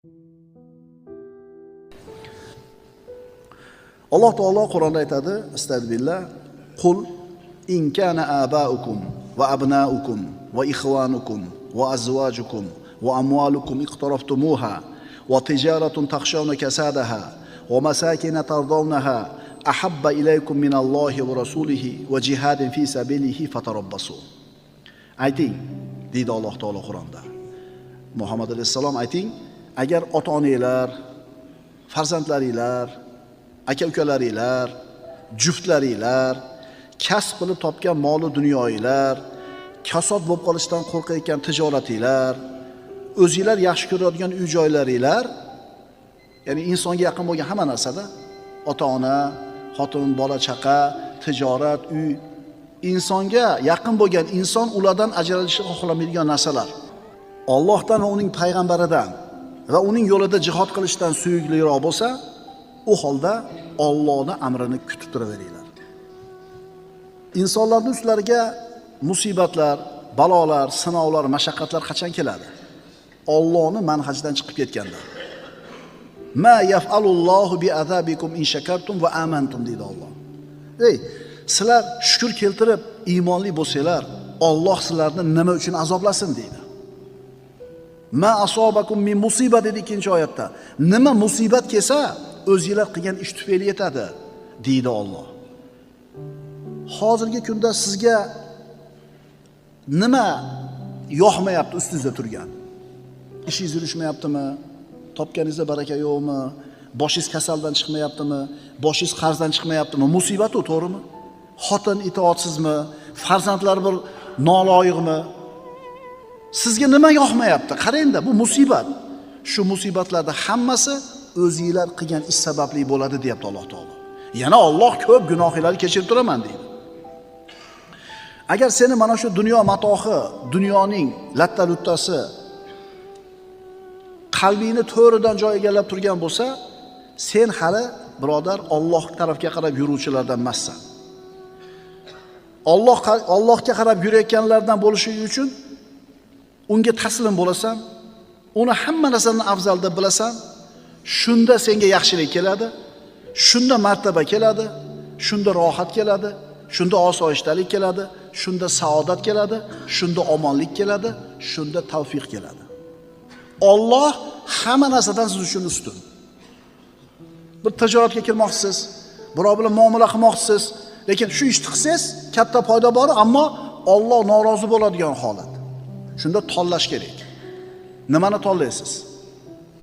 Alloh taolo Qur'onda aytadi, astagfirullah, qul in kana abaukum va abnaukum va ikhwanukum va azwajukum va amwalukum iqtaraftumuha va tijaratun takhshawna kasadaha va masakin tardawnaha ahabba ilaykum minallohi va rasulihi va jihadin fi sabilihi fatarabbasu. Ayting, deydi Alloh taolo Qur'onda. Muhammad alayhissalom ayting, agar ota-onanglar, farzandlaringlar, aka-ukalaringlar, juftlaringlar, kasb qilib topgan moli dunyoinglar, kasod bo'lib qolishdan qo'rqayotgan tijoratinglar, o'zinglar yaxshi ko'radigan uy-joylaringlar, ya'ni insonga yaqin bo'lgan hamma narsada, ota-ona, xotin, bola chaqa, tijorat, uy, insonga yaqin bo'lgan inson ulardan ajralishni xohlamaydigan narsalar. Allohdan va uning payg'ambaridan va uning yo'lida jihad qilishdan suyukliroq bo'lsa, u holda Allohning amrini kutib turaveringlar. Insonlarning ustlariga musibatlar, balolar, sinovlar, mashaqqatlar qachon keladi? Allohning manhajidan chiqib ketganda. Ma yaf'alullohu bi'azabikum in shakartum va amantum deydi Alloh. Ey, sizlar shukr keltirib iymonli bo'lsanglar, Alloh sizlarni nima uchun azoblasin deydi. Ma asobakum min musiba dedi ikkinchi oyatda. Nima musibat kelsa, o'zinglar qilgan ish tufayli yetadi deydi Alloh. Hozirgi kunda sizga nima yoqmayapti ustingizda turgan? Ishingiz yurishmayaptimi? Topganingizda baraka yo'qmi? Boshingiz kasaldan chiqmayaptimi? Boshingiz qarzdan chiqmayaptimi? Musibat u, to'g'rimi? Xotin itoatsizmi? Farzandlar bir noloyiqmi? Sizga nima yoqmayapti? Qarang-da, bu musibat. Shu musibatlarda hammasi o'zinglar qilgan ish sababli bo'ladi deyapti Alloh taolo. Yana Alloh ko'p gunohlarni kechirib turaman deydi. Agar seni mana shu dunyo matohi, dunyoning latta-luttasi qalbingni to'ridan joy egallab turgan bo'lsa, sen hali birodar Alloh tarafga qarab yuruvchilardan emassan. Allohga qarab yurayotganlardan bo'lishi uchun unga taslim bo'lasan, uni hamma narsadan afzal deb bilasan. Shunda senga yaxshilik keladi, shunda martaba keladi, shunda rohat keladi, shunda osoyishtalik keladi, shunda saodat keladi, shunda omonlik keladi, shunda tavfiq keladi. Alloh hamma narsadan siz uchun ustun. Bir tijoratga kirmoqchisiz, birov bilan muomala qilmoqchisiz, lekin shu ishni qilsangiz katta foyda bor, ammo Alloh norozi bo'ladigan holat. Shunda tanlash kerak. Nimani tanlaysiz?